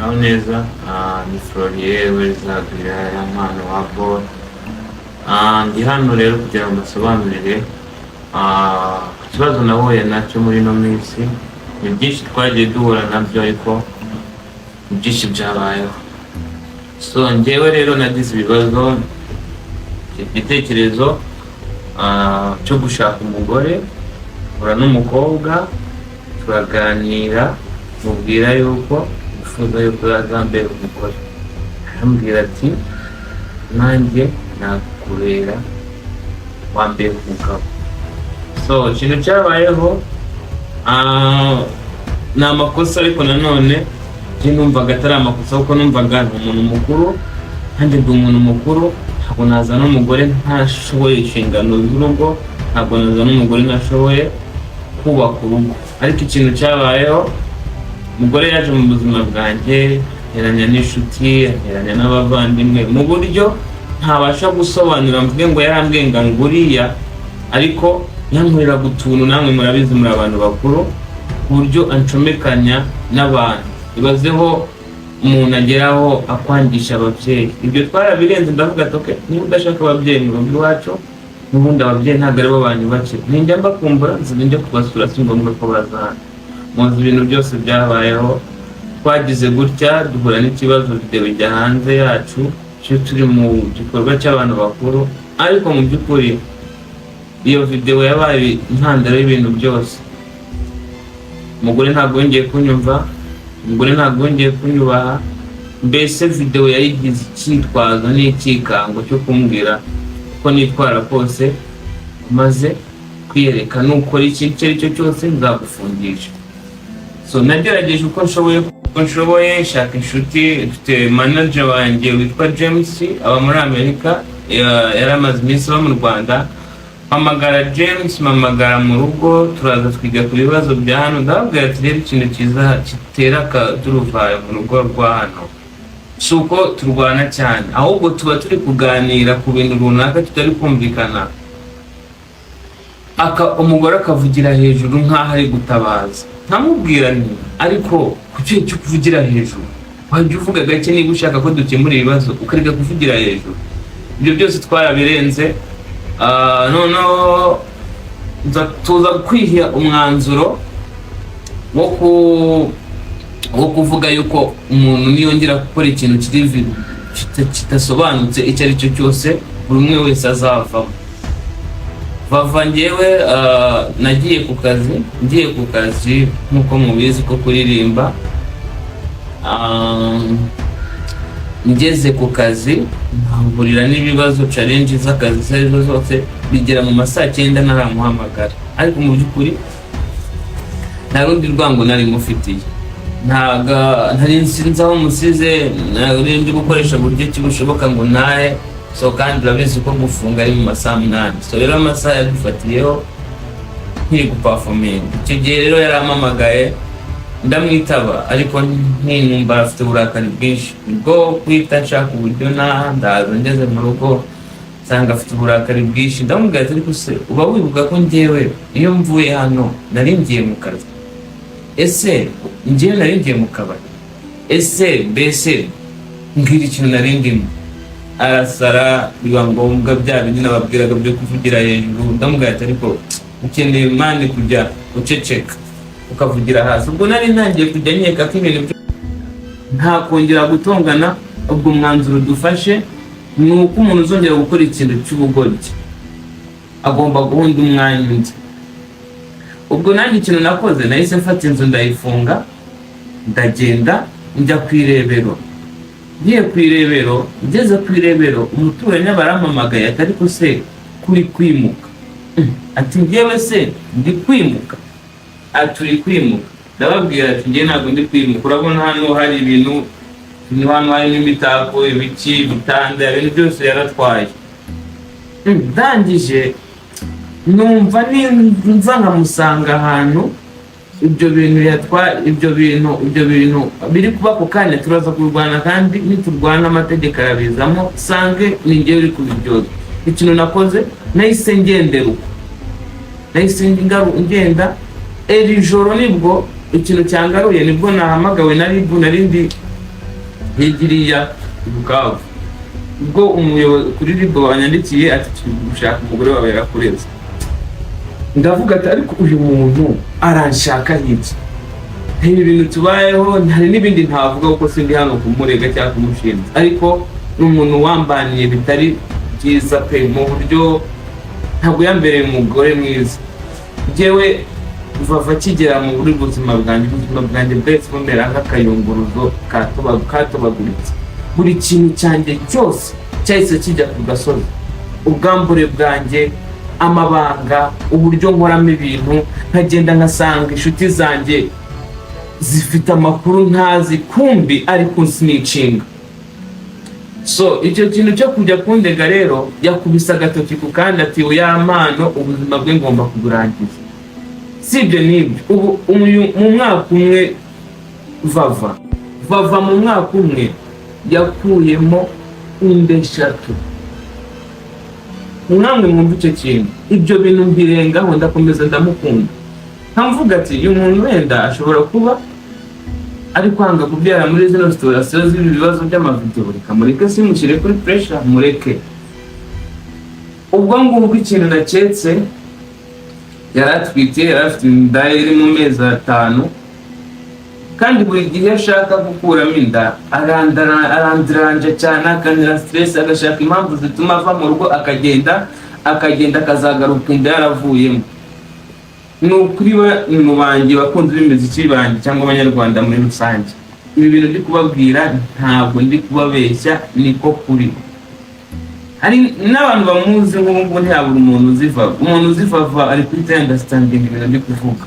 Muraho neza, ni Florier Werizagwira, ya mpano wa Ball. Ndi hano rero kugira ngo mbasobanurire ku kibazo nahuye nacyo muri ino minsi. Ni byinshi twagiye duhura nabyo, ariko ni byinshi byabayeho. So njyewe rero nagize ibibazo, igitekerezo cyo gushaka umugore, mpura n'umukobwa, turaganira, mubwira yuko nifuza yuko yazambera umugore. Arambwira ati: "Nanjye nakubera, wambera umugabo." So ikintu cyabayeho ni amakosa, ariko nanone njye numvaga atari amakosa, kuko numvaga ni umuntu mukuru, nanjye ndi umuntu mukuru. Ntabwo nazana umugore ntashoboye inshingano z'urugo, ntabwo nazana umugore ntashoboye kubaka urugo. Ariko ikintu cyabayeho, umugore yaje mu buzima bwanjye, anteranya n'inshuti, anteranya n'abavandimwe mu buryo ntabasha gusobanura mvuge ngo yarambwiye ngo nguriya, ariko yankoreraga utuntu, namwe murabizi, muri abantu bakuru, ku buryo ancomekanya n'abantu. Ibazeho umuntu ageraho akwangisha ababyeyi. Ibyo twarabirenze, ndavuga ati: "Okay, niba udashaka ababyeyi mu rugo iwacu, n'ubundi ababyeyi ntabwo aribo banyubakiye. Ninjya mbakumbura nzajya njya kubasura, si ngombwa ko baza hano." Muzi ibintu byose byabayeho. Twagize gutya duhura n'ikibazo, video ijya hanze yacu cyo turi mu gikorwa cy'abantu bakuru. Ariko mu by'ukuri iyo video yabaye intandaro y'ibintu byose. Umugore ntabwo yongeye kunyumva, umugore ntabwo yongeye kunyubaha. Mbese video yayigize icyitwazo n'icyikango cyo kumbwira ko nitwara kose maze kwiyereka, nukora ikintu icyo ari cyo cyose nzagufungisha. So nagerageje uko nshoboye shaka inshuti. Mfite manager wanjye witwa James, aba muri Amerika, yari amaze iminsi aba mu Rwanda. Mpamagara James, mpamagara mu rugo, turaza twiga ku bibazo bya hano. Ndababwira ati: "Rero ikintu cyiza gitera akaduruvayo mu rugo rwa hano si uko turwana cyane, ahubwo tuba turi kuganira ku bintu runaka tutari kumvikana, umugore akavugira hejuru nk'aho ari gutabaza. Nkamubwira nti: 'Ariko kuki cyo kuvugira hejuru? Wajya uvuga gake niba ushaka ko dukemura ibibazo, ukareka kuvugira hejuru.'" Ibyo byose twarabirenze. Noneho tuza kwiha umwanzuro wo kuvuga yuko umuntu niyongera gukora ikintu kiri kidasobanutse icyo ari cyo cyose, buri umwe wese azavamo. Vava njyewe nagiye ku kazi, ngiye ku kazi nk'uko mubizi ko kuririmba. Ngeze ku kazi mpahurira n'ibibazo, challenge z'akazi izo arizo zose, bigera mu ma saa 9 ntaramuhamagara. Ariko mu by'ukuri nta rundi rwango nari mufitiye, ntago ntari nsinzi aho musize, nari ndi gukoresha uburyo ki bushoboka ngo ntahe. So kandi urabizi ko gufunga ari mu masaha 8. So rero amasaha yadufatiyeho nkiri guperforminga. Icyo gihe rero yarampamagaye, ndamwitaba, ariko ntinumva afite uburakari bwinshi. Nibwo guhita nshaka uburyo naha, ndaza. Ngeze mu rugo nsanga afite uburakari bwinshi. Ndamubwira ati: "Ariko se uba wibuka ko njyewe iyo mvuye hano nari ngiye mu kazi? Ese njyewe nari ngiye mu kabari? Ese mbese mbwira ikintu nari ndimo." Arasara, biba ngombwa bya bindi nababwiraga byo kuvugira hejuru. Ndamubwira ati: "Ariko ukeneye man kujya uceceka, ukavugira hasi." Ubwo nari ntangiye kujya nkeka ko ibintu nta kongera gutongana. Ubwo umwanzuro dufashe ni uko umuntu uzongera gukora ikintu cy'ubugoryi agomba guhunda umwanya undi. Ubwo nanjye ikintu nakoze, nahise mfata inzu ndayifunga, ndagenda njya ku irebero. Ngiye ku irebero, ngeze ku irebero, umuturanyi barampamagaye ati: "Ariko se kuri kwimuka?" Ati: "Njyewe se ndi kwimuka?" Ati: "Uri kwimuka." Ndababwira ati: "Njye ntabwo ndi kwimuka. Urabona hano hari ibintu, hano harimo imitako, ibiki, ibitanda, ibintu byose yaratwaye." Ndangije numva ninza nkamusanga ahantu ibyo bintu yatwa, ibyo bintu biri kuba ako kanya, turaza kurwana, kandi niturwana amategeko arabizamo, sange ni njyewe uri kubiryozwa. Ikintu nakoze, nahise ngendera uko, nahise ngenda. Iri joro nibwo ikintu cyangaruye, nibwo nahamagawe na RIB. Nari ndi Hirya i Bukavu, ubwo umuyobozi kuri RIB wanyandikiye ati: "Turi gushaka umugore wawe, yarakureze." Ndavuga ati: "Ariko uyu muntu aranshaka iki?" Ibi bintu tubayeho, hari n'ibindi ntavuga kuko sindi hano kumurega cyangwa kumushinja, ariko ni umuntu wambaniye bitari byiza pe, mu buryo ntabwo yambereye umugore mwiza. Njyewe vava akigera mu buri buzima bwanjye, ubuzima bwanjye bwahise bumera nk'akayunguruzo katobaguritse. Buri kintu cyanjye cyose cyahise kijya ku gasozi: ubwambure bwanjye, amabanga, uburyo nkoramo ibintu, nkagenda nkasanga inshuti zanjye zifite amakuru ntazi, kumbi ari kunsnitchinga. So icyo kintu cyo kujya kundega rero, yakubise agatoki ku kandi ati: "Yampano ubuzima bwe ngomba kuburangiza." Si ibyo n'ibyo, ubu mu mwaka umwe vava mu mwaka umwe yakuyemo inda 3. Namwe mwumva icyo kintu. Ibyo bintu mbirengaho, ndakomeza ndamukunda, nkamvuga ati: "Uyu muntu wenda ashobora kuba ari kwanga kubyara muri zino situation z'ibi bibazo by'amavideo, reka mureke, simushyire kuri pressure, mureke." Ubwo ngubwo ikintu naketse, yari atwite, yari afite inda iri mu mezi 5, kandi buri gihe ashaka gukuramo inda arandiranja cyane, akantera stress, agashaka impamvu zituma ava mu rugo, akagenda akazagaruka inda yaravuyemo. Ni ukuri, mu banjye, bakunzi b'imiziki banjye cyangwa Abanyarwanda muri rusange, ibi bintu ndi kubabwira ntabwo ndi kubabeshya, niko kuri. Hari n'abantu bamuzi nk'ubu ngubu, ntiyabura umuntu uzi Vava. Umuntu uzi Vava ari kuri understanding ibintu ndi kuvuga.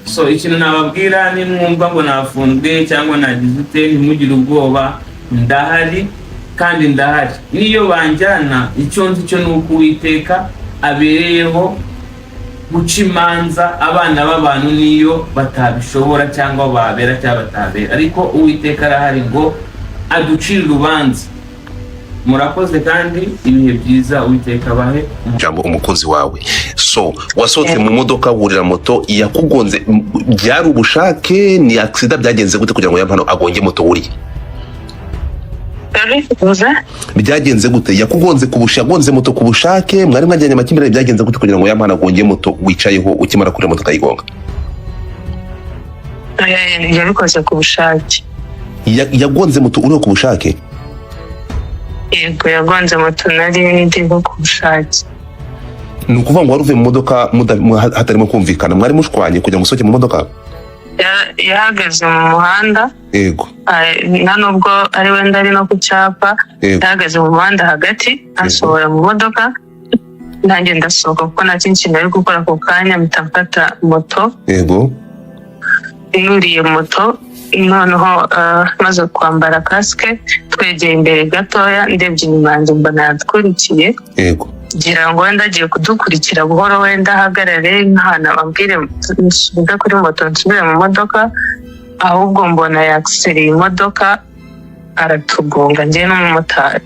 So ikintu nababwira, nimwumva ngo nafunzwe cyangwa nagize ute, ntimugire ubwoba, ndahari kandi ndahari. Niyo banjyana, icyo nzi cyo ni uko Uwiteka abereyeho guca imanza abana b'abantu, niyo batabishobora cyangwa babera cyangwa batabera, ariko Uwiteka arahari ngo aducire urubanza. Murakoze kandi ibihe byiza, Uwiteka abahe. Jambo umukunzi wawe. So wasohotse mu modoka, wurira moto yakugonze. Byari ubushake, ni accident? Byagenze gute kugira ngo Yampano agonge moto wuriye? Uze. Byagenze gute? Yakugonze ku bushake, yagonze moto ku bushake? Mwari mwajyanye amakimbirane? Byagenze gute kugira ngo Yampano agonge moto wicayeho, ukimara kurira moto akayigonga? Yabikoze ku bushake. Yagonze moto uriho ku bushake? Yego, yagonze moto nari ndiho ku bushake. Ni ukuvuga ngo wari uvuye mu modoka hatarimo kumvikana, mwari mushwanye kugira ngo usohoke mu modoka? Yahagaze mu muhanda. Nta nubwo ari wenda ari no ku cyapa. Yahagaze mu muhanda hagati, ansohora mu modoka, nanjye ndasohoka kuko nta kindi kintu ari gukora ako kanya. Mpita mfata moto. Nuriye moto noneho, maze kwambara kasike, twegeye imbere gatoya, ndebye inyuma yanjye mbona yadukurikiye. Ngira ngo wenda agiye kudukurikira buhoro, wenda ahagarare nk'ahantu ababwire nsubize kuri moto nsubire mu modoka. Ahubwo mbona yakisereye imodoka, aratugonga njye n'umumotari.